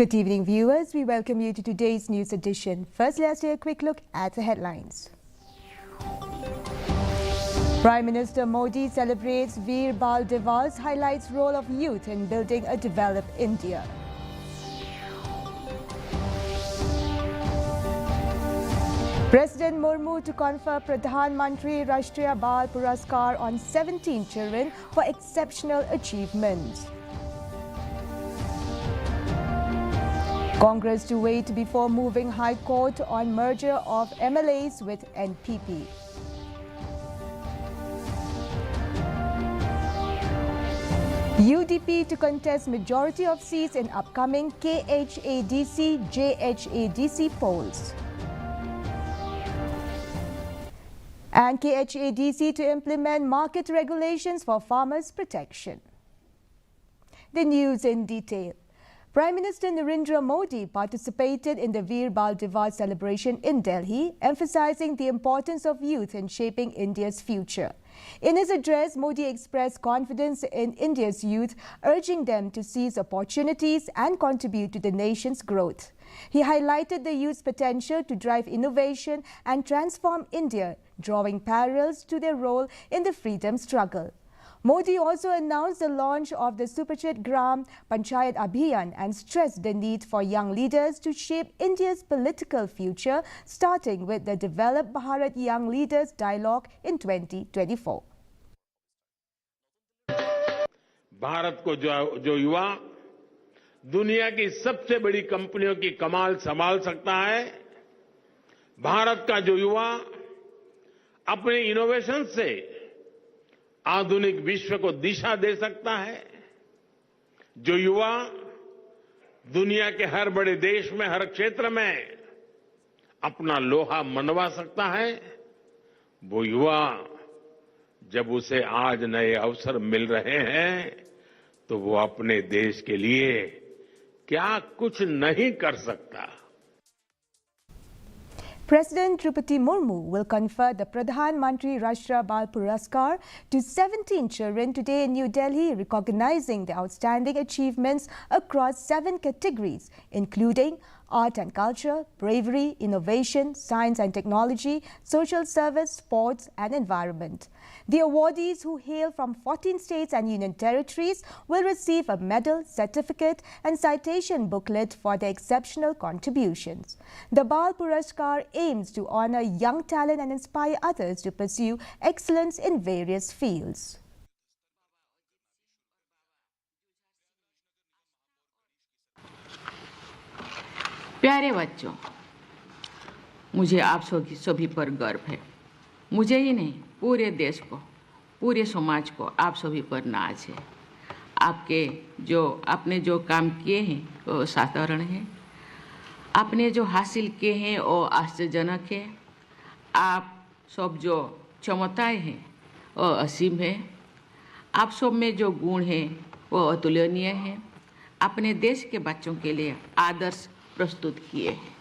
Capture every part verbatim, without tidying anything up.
Good evening, viewers. We welcome you to today's news edition. First, let's take a quick look at the headlines. Prime Minister Modi celebrates Veer Bal Divas, highlights role of youth in building a developed India. President Murmu to confer Pradhan Mantri Rashtriya Bal Puraskar on seventeen children for exceptional achievements. Congress to wait before moving High Court on merger of M L As with N P P. U D P to contest majority of seats in upcoming K H A D C, J H A D C polls. And K H A D C to implement market regulations for farmers' protection. The news in detail. Prime Minister Narendra Modi participated in the Veer Bal Divas celebration in Delhi, emphasizing the importance of youth in shaping India's future. In his address, Modi expressed confidence in India's youth, urging them to seize opportunities and contribute to the nation's growth. He highlighted the youth's potential to drive innovation and transform India, drawing parallels to their role in the freedom struggle. Modi also announced the launch of the Suprashikshit Gram Panchayat Abhiyan and stressed the need for young leaders to shape India's political future, starting with the Develop Bharat Young Leaders Dialogue in twenty twenty-four. भारत को जो, जो युवा दुनिया की सबसे बड़ी कंपनियों की कमाल संभाल सकता है, भारत का जो युवा अपने इनोवेशन से आधुनिक विश्व को दिशा दे सकता है, जो युवा दुनिया के हर बड़े देश में, हर क्षेत्र में अपना लोहा मनवा सकता है, वो युवा जब उसे आज नए अवसर मिल रहे हैं तो वो अपने देश के लिए क्या कुछ नहीं कर सकता। President Draupadi Murmu will confer the Pradhan Mantri Rashtriya Bal Puraskar to seventeen children today in New Delhi, recognizing the outstanding achievements across seven categories, including art and culture, bravery, innovation, science and technology, social service, sports, and environment. The awardees, who hail from fourteen states and union territories, will receive a medal, certificate, and citation booklet for their exceptional contributions. The Bal Puraskar aims to honor young talent and inspire others to pursue excellence in various fields. प्यारे बच्चों, मुझे आप सभी सभी पर गर्व है। मुझे ही नहीं, पूरे देश को, पूरे समाज को आप सभी पर नाज है। आपके जो, आपने जो काम किए हैं, वो असाधारण है। आपने जो हासिल किए हैं, वो आश्चर्यजनक है। आप सब जो क्षमताएं हैं, वो असीम है। आप सब में जो गुण हैं, वो अतुलनीय है। अपने देश के बच्चों के लिए आदर्श प्रस्तुत किए हैं।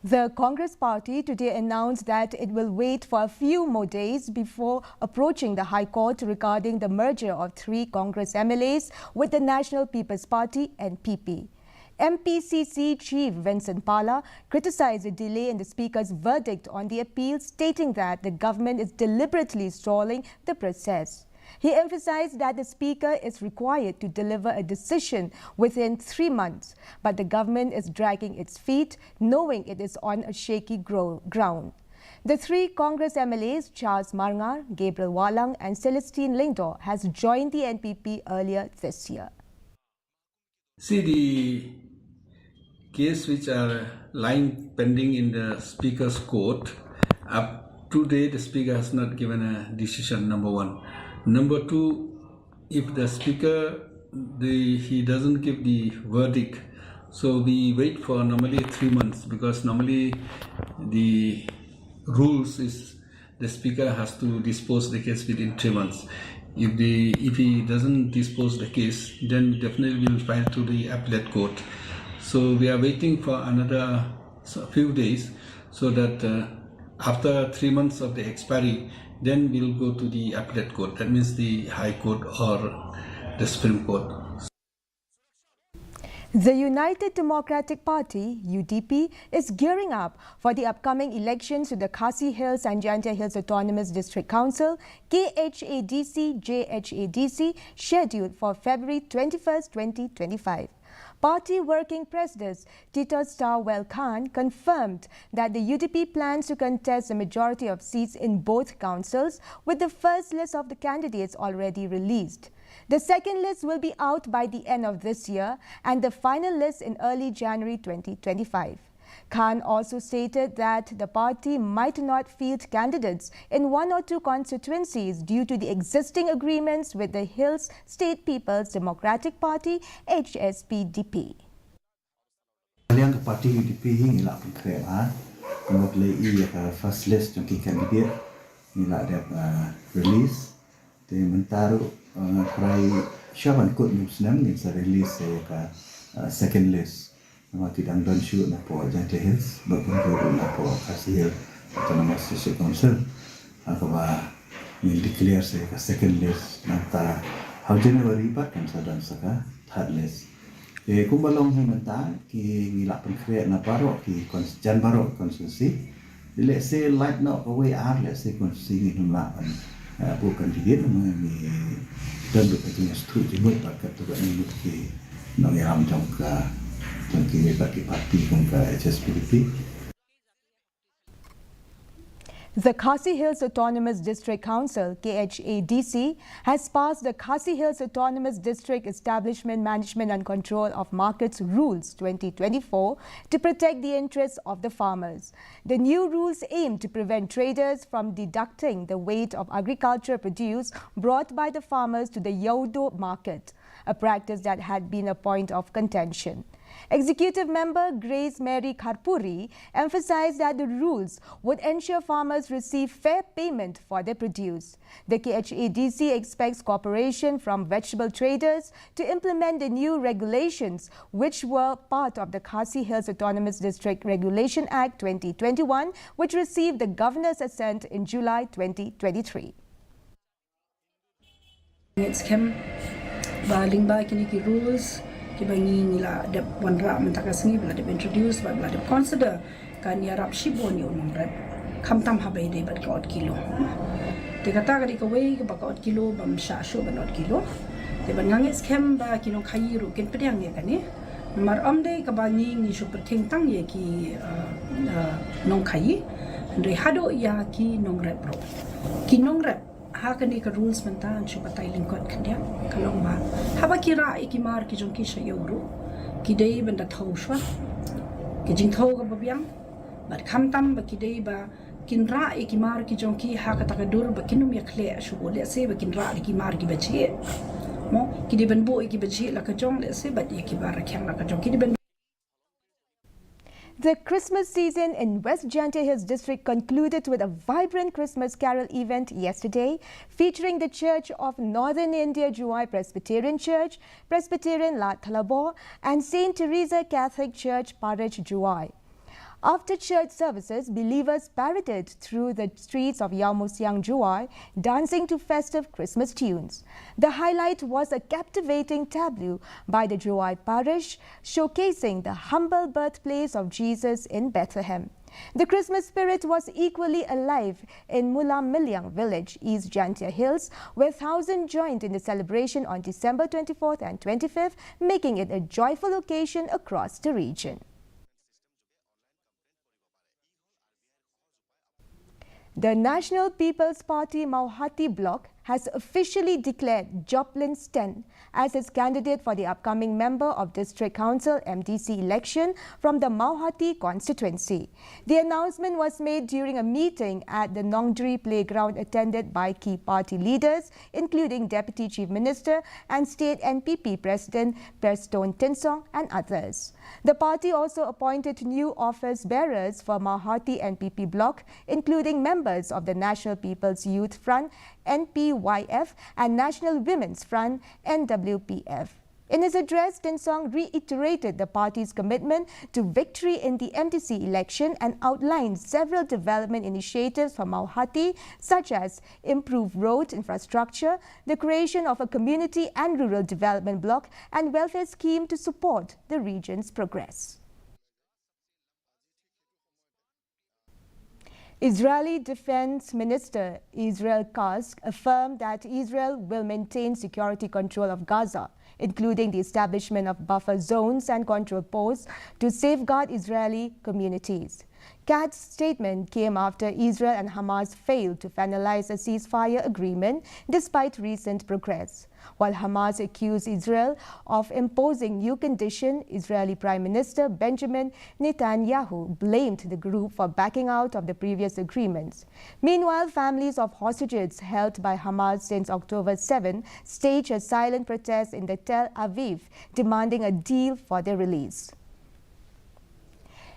The Congress party today announced that it will wait for a few more days before approaching the High Court regarding the merger of three Congress M L As with the National People's Party, N P P. M P C C chief Vincent Pala criticized the delay in the speaker's verdict on the appeal, stating that the government is deliberately stalling the process. He emphasized that the speaker is required to deliver a decision within three months, but the government is dragging its feet, knowing it is on a shaky gro- ground. The three Congress M L As, Charles Marngar, Gabriel Wahlang, and Celestine Lyngdoh, has joined the N P P earlier this year. See, the case which are lying pending in the Speaker's court, up to date, the Speaker has not given a decision, number one. Number two, if the Speaker, the, he doesn't give the verdict, so we wait for normally three months, because normally the rules is the speaker has to dispose the case within three months. If the, if he doesn't dispose the case, then definitely we will file to the appellate court. So we are waiting for another s- few days, so that uh, after three months of the expiry, then we will go to the appellate court. That means the High Court or the Supreme Court. The United Democratic Party, U D P, is gearing up for the upcoming elections to the Khasi Hills and Jaintia Hills Autonomous District Council, K H A D C J H A D C, scheduled for February twenty-first, twenty twenty-five. Party Working President Titosstarwell Khan confirmed that the U D P plans to contest the majority of seats in both councils, with the first list of the candidates already released. The second list will be out by the end of this year and the final list in early January twenty twenty-five. Khan also stated that the party might not field candidates in one or two constituencies due to the existing agreements with the Hills State People's Democratic Party, H S P D P. Liang ka party U D P hi ngi la pynkhreh ha. Kumba la i ïa ka first list jong ki candidate ngi la dep uh, release. Te mynta ruh uh, trai sha ban kut nym snem ngin sa release ïa ka uh, second list. Namar ki dang don shuh na pdeng Jaintia Hills bad kumjuh ruh na pdeng Khasi Hills Autonomous District Council. Ha kaba ngin declare sa ïa ka second list nangta ha January pat kan sa don sa ka third list. Te kumba long hi mynta ki ngi la pynkhreh na baroh ki jan baroh constituency. Lehse lait noh kawei ar lehse constituency ngin ym lah ban buh candidate namar ngi don ruh ka jingïasyllok jingmut bad katto katne ki nongïalam jong ka jong ki bad ki party kum ka H S P D P. The Khasi Hills Autonomous District Council, K H A D C, has passed the Khasi Hills Autonomous District Establishment Management and Control of Markets Rules twenty twenty-four to protect the interests of the farmers. The new rules aim to prevent traders from deducting the weight of agriculture produce brought by the farmers to the Yawdo market, a practice that had been a point of contention. Executive Member Grace Mary Kharpuri emphasized that the rules would ensure farmers receive fair payment for their produce. The K H A D C expects cooperation from vegetable traders to implement the new regulations, which were part of the Khasi Hills Autonomous District Regulation Act twenty twenty-one, which received the Governor's assent in July twenty twenty-three. Ngeit skhem ba lyngba kine ki rules kiba ngi ngi la dep wanrah mynta ka sngi ba la dep introduce ba la dep consider kan ïarap shibun ïa u nongrep khamtam haba ïadei bad ka ot kilo. Te kata ka dei kawei kaba ka ot kilo bym shah shuh ban ot kilo. Te ban nga ngeit skhem ba ki nongkhaïi ruh kin pdiang ïa kane. Namar ym dei kaba ngi ngi shu pyrthei tang ïa ki nongkhaïi hynrei haduh ïa ki nongrep ruh. Ki nongrep ha kane ka rules mynta ngi shu batai lyngkot khyndiat ka long ba haba ki rah ïa ki mar ki jong ki sha ïew ruh ki dei ban da thew shuwa ka jingthew kaba biang bad khamtam ba ki dei ba kin rah ïa ki mar ki jong ki ha kata ka dur ba kin ym ïakhleh shuh lehse ba kin rah ïa ki mar kiba jhieh. Mo ki dei ban buh ïa kiba jhieh la ka jong lehse bad ïa kiba rakhiang la ka jong ki dei ban The Christmas season in West Jaintia Hills District concluded with a vibrant Christmas carol event yesterday, featuring the Church of Northern India Jowai Presbyterian Church, Presbyterian Lad Thalabo, and Saint Teresa Catholic Church, Parish Jowai. After church services, believers paraded through the streets of Yamusiang, Jowai, dancing to festive Christmas tunes. The highlight was a captivating tableau by the Jowai Parish, showcasing the humble birthplace of Jesus in Bethlehem. The Christmas spirit was equally alive in Mulamiliang village, East Jaintia Hills, where thousands joined in the celebration on December twenty-fourth and twenty-fifth, making it a joyful occasion across the region. The National People's Party Mawhati Bloc has officially declared Joplin Sten as its candidate for the upcoming Member of District Council, M D C, election from the Mawhati constituency. The announcement was made during a meeting at the Nongdri Playground attended by key party leaders, including Deputy Chief Minister and State N P P President Prestone Tynsong and others. The party also appointed new office bearers for Mawhati N P P bloc, including members of the National People's Youth Front, N P Y F, and National Women's Front, N W P F. In his address, Tynsong reiterated the party's commitment to victory in the M T C election and outlined several development initiatives for Mawhati, such as improved road infrastructure, the creation of a community and rural development block, and welfare scheme to support the region's progress. Israeli Defense Minister Israel Katz affirmed that Israel will maintain security control of Gaza, including the establishment of buffer zones and control posts to safeguard Israeli communities. Katz's statement came after Israel and Hamas failed to finalize a ceasefire agreement despite recent progress. While Hamas accused Israel of imposing new condition, Israeli Prime Minister Benjamin Netanyahu blamed the group for backing out of the previous agreements. Meanwhile, families of hostages held by Hamas since October seven staged a silent protest in the Tel Aviv, demanding a deal for their release.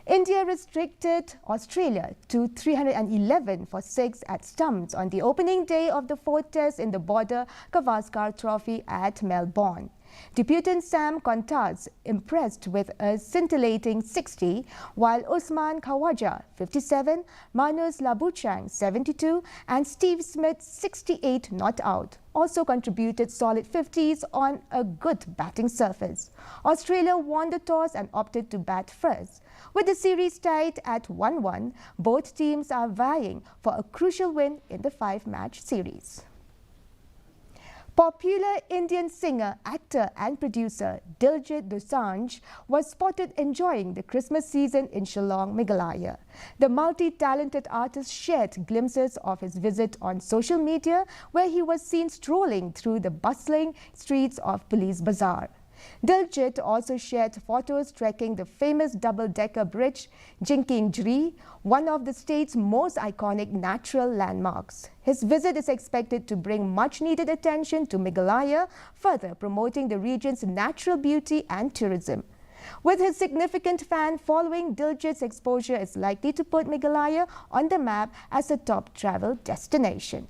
India restricted Australia to three hundred and eleven for six at stumps on the opening day of the fourth test in the Border Gavaskar Trophy at Melbourne. Debutant Sam Contaz impressed with a scintillating sixty, while Usman Khawaja, fifty-seven, Marnus Labuschagne, seventy-two, and Steve Smith, sixty-eight, not out, also contributed solid fifties on a good batting surface. Australia won the toss and opted to bat first. With the series tied at one one, both teams are vying for a crucial win in the five-match series. Popular Indian singer, actor and producer Diljit Dosanjh was spotted enjoying the Christmas season in Shillong, Meghalaya. The multi-talented artist shared glimpses of his visit on social media, where he was seen strolling through the bustling streets of Police Bazar. Diljit also shared photos trekking the famous double-decker bridge, Jingkiang Jri, one of the state's most iconic natural landmarks. His visit is expected to bring much-needed attention to Meghalaya, further promoting the region's natural beauty and tourism. With his significant fan following, Diljit's exposure is likely to put Meghalaya on the map as a top travel destination.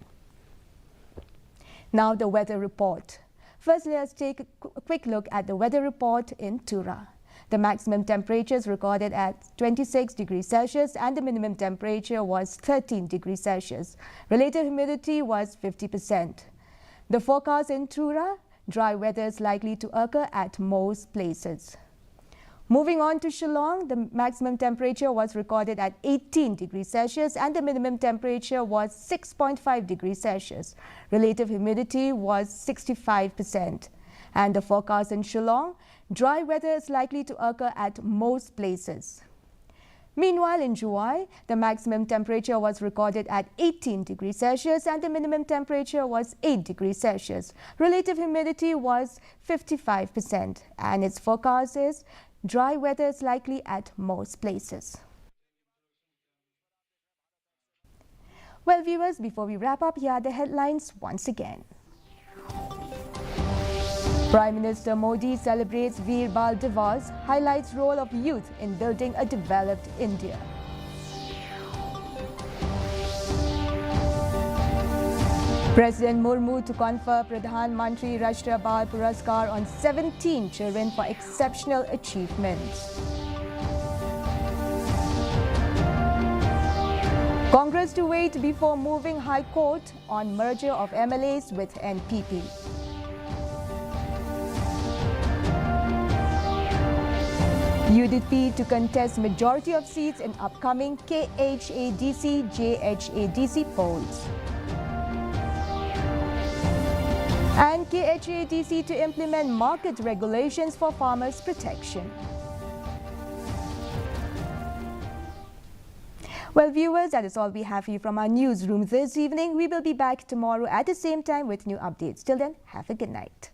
Now the weather report. First, let us take a qu-, quick look at the weather report in Tura. The maximum temperature is recorded at twenty-six degrees Celsius and the minimum temperature was thirteen degrees Celsius. Relative humidity was fifty percent. The forecast in Tura: dry weather is likely to occur at most places. Moving on to Shillong, the maximum temperature was recorded at eighteen degrees Celsius and the minimum temperature was six point five degrees Celsius. Relative humidity was sixty-five percent. And the forecast in Shillong: dry weather is likely to occur at most places. Meanwhile, in Jowai, the maximum temperature was recorded at eighteen degrees Celsius and the minimum temperature was eight degrees Celsius. Relative humidity was fifty-five percent, and its forecast is dry weather is likely at most places. Well, viewers, before we wrap up, here are the headlines once again. Prime Minister Modi celebrates Veer Bal Diwas, highlights role of youth in building a developed India. President Murmu to confer Pradhan Mantri Rashtriya Bal Puraskar on seventeen children for exceptional achievements. Congress to wait before moving High Court on merger of M L As with N P P. U D P to contest majority of seats in upcoming K H A D C, J H A D C polls. And K H A D C to implement market regulations for farmers' protection. Well, viewers, that is all we have for you from our newsroom this evening. We will be back tomorrow at the same time with new updates. Till then, have a good night.